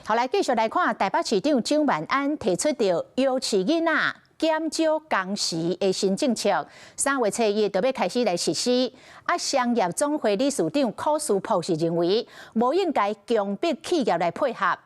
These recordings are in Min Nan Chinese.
好，來繼續來看台北市長蔣萬安提出著優飼囡仔減少工時的新政策，3月初一就欲開始來實施。啊，商業總會理事長柯書博是認為，無應該強迫企業來配合。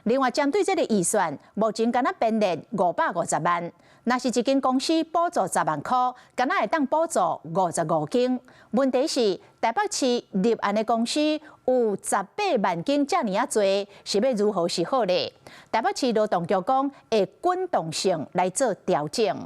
另外，針對這個預算，目前敢若編列550萬，若是一間公司補助10萬箍，敢若會當補助55間。問題是台北市立案的公司有18萬間遮爾仔濟，是欲如何是好咧？台北市勞動局講會滾動性來做調整。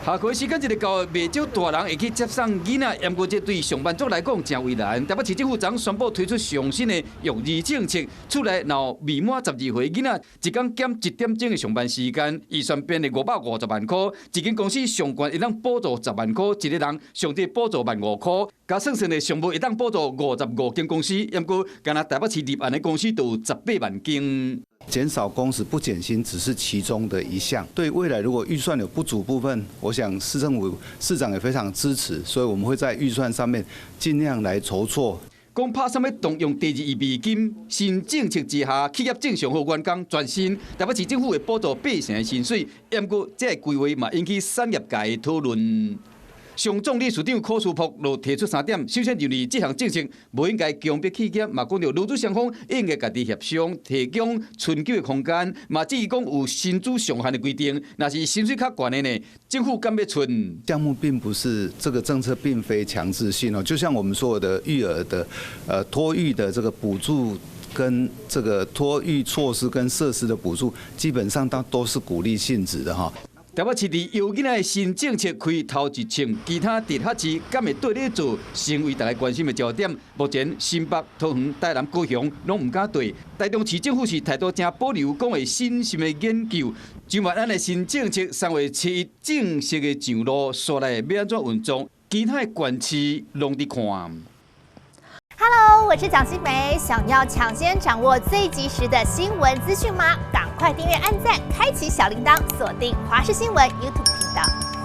下課時間一個到，袂少大人會去接送囡仔，毋過這對上班族來講誠為難。台北市政府昨宣布推出上新的育兒政策，厝內若未滿12歲囡仔，一工減一點鐘的上班時間，預算編列550萬箍，一間公司上懸會當補助10萬箍，一個人上濟補助萬5箍，加算算的上無會當補助55間公司，毋過干焦台北市立案的公司就有18萬間。減少工時不減薪只是其中的一項。對未來如果預算有不足部分，我想市政府市長也非常支持，所以我們會在預算上面盡量來籌措。講拍算欲動用第二預備金，新政策之下，企業正常予員工全薪，台北市政府會補助八成的薪水，毋過這個規劃嘛引起產業界的討論。商總理事長柯書博就提出三點，首先認為這項政策無應該強迫企業，嘛講著勞資雙方應該家己協商，提供春休的空間，嘛至於講有薪資上限的規定，若是薪水較懸的呢，政府敢欲出？項目並不是這個政策，並非強制性哦，就像我們所有的育兒的，托育的這個補助跟這個托育措施跟設施的補助，基本上它都是鼓勵性質的哈。台北市佇幼囡仔的新政策開頭一槍，其他直轄市敢會綴咧做，成為大家關心的焦點。目前新北、桃園、台南、高雄攏毋敢綴，台中市政府是態度誠保留，講會審慎的研究。蔣萬安的新政策3月7日正式的上路，煞來欲按怎運作？其他的縣市攏佇看。 Hello，我是蔣新梅，想要搶先掌握最及時的新聞資訊嗎？趕快訂閱、按讚、開啟小鈴鐺，鎖定華視新聞 YouTube 頻道。